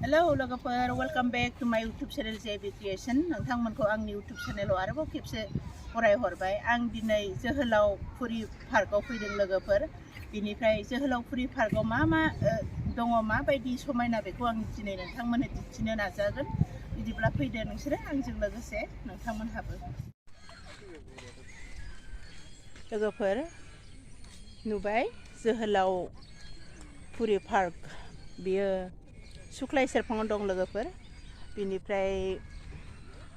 Hello लोगोफोर, welcome back to my YouTube channel JB Creation. नोंथांमोनखौ आंनि YouTube channel आरोबाव खेबसे बरायहरबाय। आं दिनै जोहोलावफुरि पार्कआव फैदों लोगोफोर। बिनिफ्राय जोहोलावफुरि पार्कआव मा दङ, माबायदि समायना, बेखौ आं दिनै नोंथांमोननो दिन्थिनो नाजागोन। बिदिब्ला फैदो नोंसोरो आंजों लोगोसे, नोंथांमोनहाबो। लोगोफोर नुबाय जोहोलावफुरि पार्क, बियो सुक्लाय सेरफाङाव दं लोगोफोर। बिनिफ्राय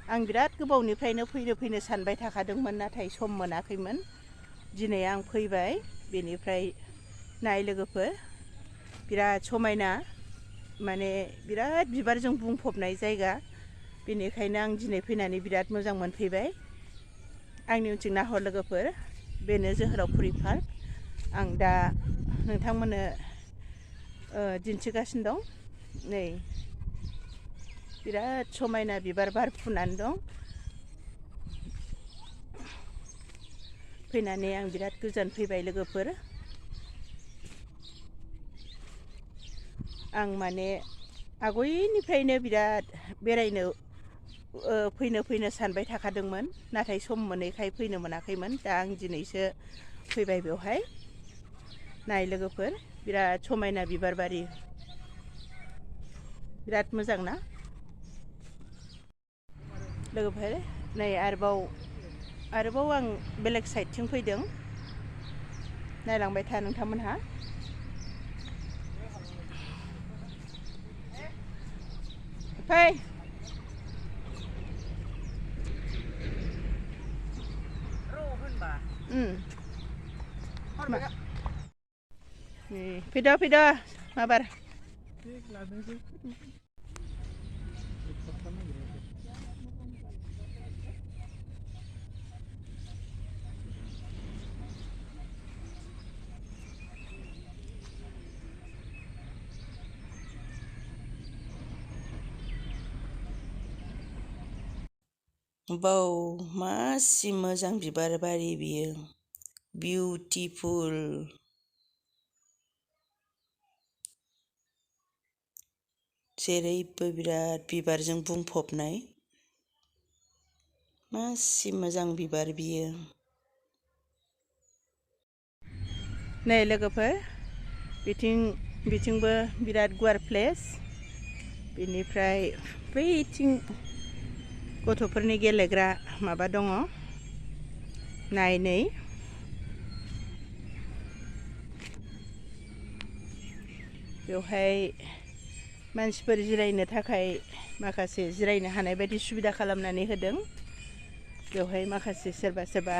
आं बिराद गोबावनिफ्रायनो फैनो सानबाय थाखादोंमोन, नाथाय सम मोनाखैमोन। दिनै आं फैबाय। बेनिफ्राय नाय लोगोफोर, बिराद समायना, माने बिराद बिबारजों बुंफबनाय जायगा। बेनिखायनो आं दिनै फैनानै बिराद मोजां मोनफैबाय। आंनि उनथिं नाहर लोगोफोर, बेनो जोहोलावफुरि पार्क। आं दा नोंथांमोननो दिन्थिगासिनो दं। नै बिराद समायना बिबार बारफुनानै दं। फैनानै आं बिराद गोजोन फैबाय लोगोफोर। आं माने आगोलनिफ्रायनो बिराद बेरायनो फैनो सानबाय थाखादोंमोन, नाथाय सम मोनैखाय फैनो मोनाखैमोन। दा आं दिनैसो फैबाय बेवहाय। नाय लोगोफोर, बिराद समायना बिबार बारि, बिराद मोजां ना लोगोफोर। नै आरोबाव आं बेलेग साइडथिं फैदों। नायलांबाय था नोंथांमोनहा। फै फैद' माबार बाव मासि मोजां बिबार बारि बियो, बिउटिफुल। जेरैबो बिराद बिबारजों बुंफबनाय, मासि मोजां बिबार बियो। नै लोगोफोर, बिथिंबो बिराद गुवार प्लेस। बिनिफ्राय बैथिं गथ'फोरनि गेलेग्रा माबा दङ। नाय नै बेवहाय मानसिफोर जिरायनो थाखाय माखासे जिरायनो हानाय बायदि सुबिदा खालामनानै होदों। बेवहाय माखासे सोरबा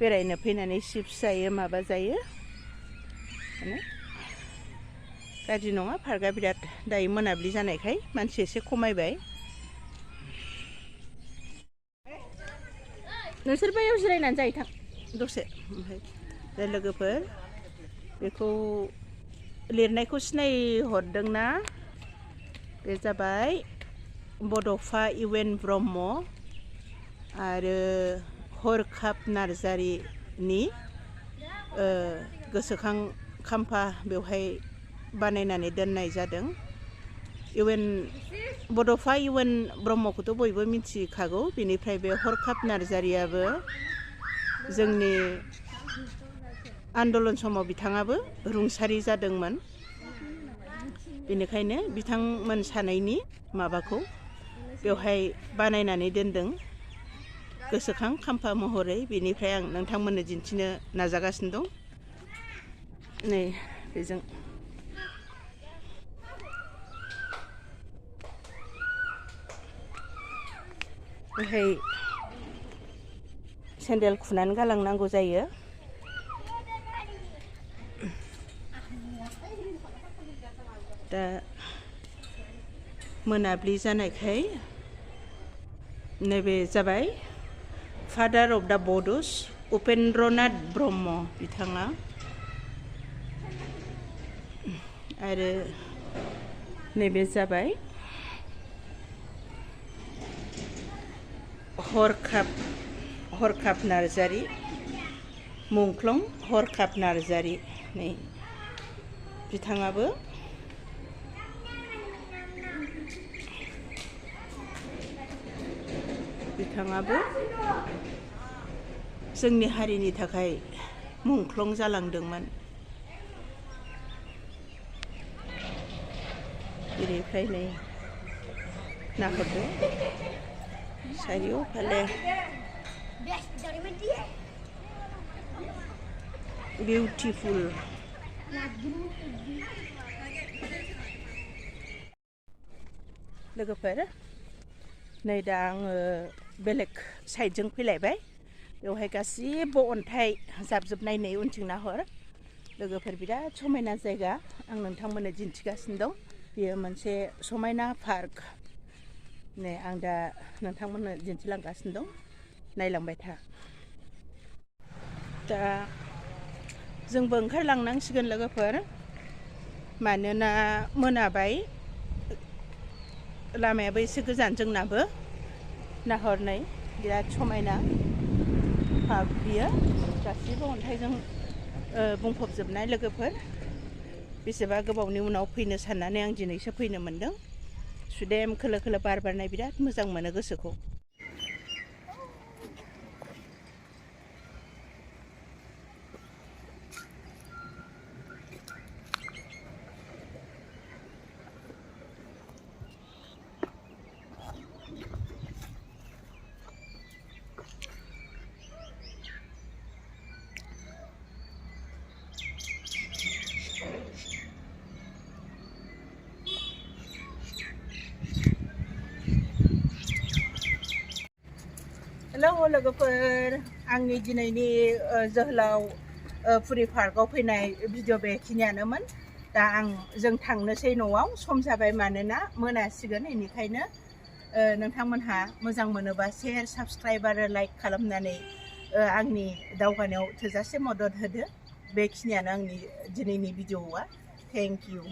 बेरायनो फैनानै चिप्स जायो, माबा जायो। माने गाज्रि नङा पार्कआ। बिराद दायो मोनाबिलि जानायखाय मानसि एसे खमायबाय। नोंसोर बैयाव जिरायनानै जायो, थां दसे। ओमफ्राय लोगोफोर, बेखौ लिरनायखौ सिनायहरदोंना? बे जाबाय बड'फा इउएन ब्रह्म आरो हरखाब नार्जारिनि गोसोखां खाम्फा बेवहाय बानायनानै दोननाय जादों। बड'फा इउएन ब्रह्मखौथ' बयबो मिथिखागौ। बेनिफ्राय बे हरखाब नार्जारियाबो जोंनि आन्दलन समाव बिथाङाबो रुंसारि जादोंमोन। बेनिखायनो बिथांमोन सानैनि माबाखौ बेवहाय बानायनानै दोनदों, गोसोखां खाम्फा महरै। बेनिफ्राय आं नोंथांमोननो दिन्थिनो नाजागासिनो दं। नै बेजों बेहाय सेन्देल खुनानै गालांनांगौ जायो। दा मोनाबिलि जानायखाय नैबे जाबाय father of the Bodos Upendranath Brahma बिथाङा। आरो नैबे जाबाय हरखाब नार्जारि, मुंख्लं हरखाब नार्जारि। नै बिथाङाबो बिथाङाबो जोंनि हारिनि थाखाय मुंख्लं जालांदोंमोन। बेनिफ्राय नै नाहरदो चारिय'फाले बिउटिफुल। लोगोफोर नै दा आङो बेलेग साइडजों फैलायबाय। बेवहाय गासिबो अन्थाइ जाबजोबनाय नै उनथिं नाहर। लोगोफोर बिराद समायना जायगा आं नोंथांमोननो दिन्थिगासिनो दं। बेयो मोनसे समायना पार्क। नै आं दा नोंथांमोननो दिन्थिलांगासिनो दं, नायलांबाय था। दा जोंबो ओंखारलांनांसिगोन लोगोफोर, मानोना मोनाबाय। लामायाबो एसे गोजान जोंनाबो। नाहर नै बिराद समायना पार्क बियो, गासिबो अन्थाइजों बुंफबजोबनाय। लोगोफोर बेसेबा गोबावनि उनाव फैनो साननानै आं दिनैसो फैनो मोनदों। सुदेम खोलो खोलो बार बारनाय, बिराद मोजां मोनो गोसोखौ। हेल' लोगोफोर, आंनि दिनैनि जोहोलावपुरि पार्कआव फैनाय भिडिअ बेखिनियानोमोन। दा जों थांनोसै न'आव, सम जाबाय मानोना मोनासिगोन। बेनिखायनो नोंथांमोनहा मोजां मोनोबा शेयार, साबस्क्राइब आरो लाइक खालामनानै आंनि दावगानायाव थोजासे मदद होदो। बेखिनियानो आंनि दिनैनि भिडिअआ। Thank you.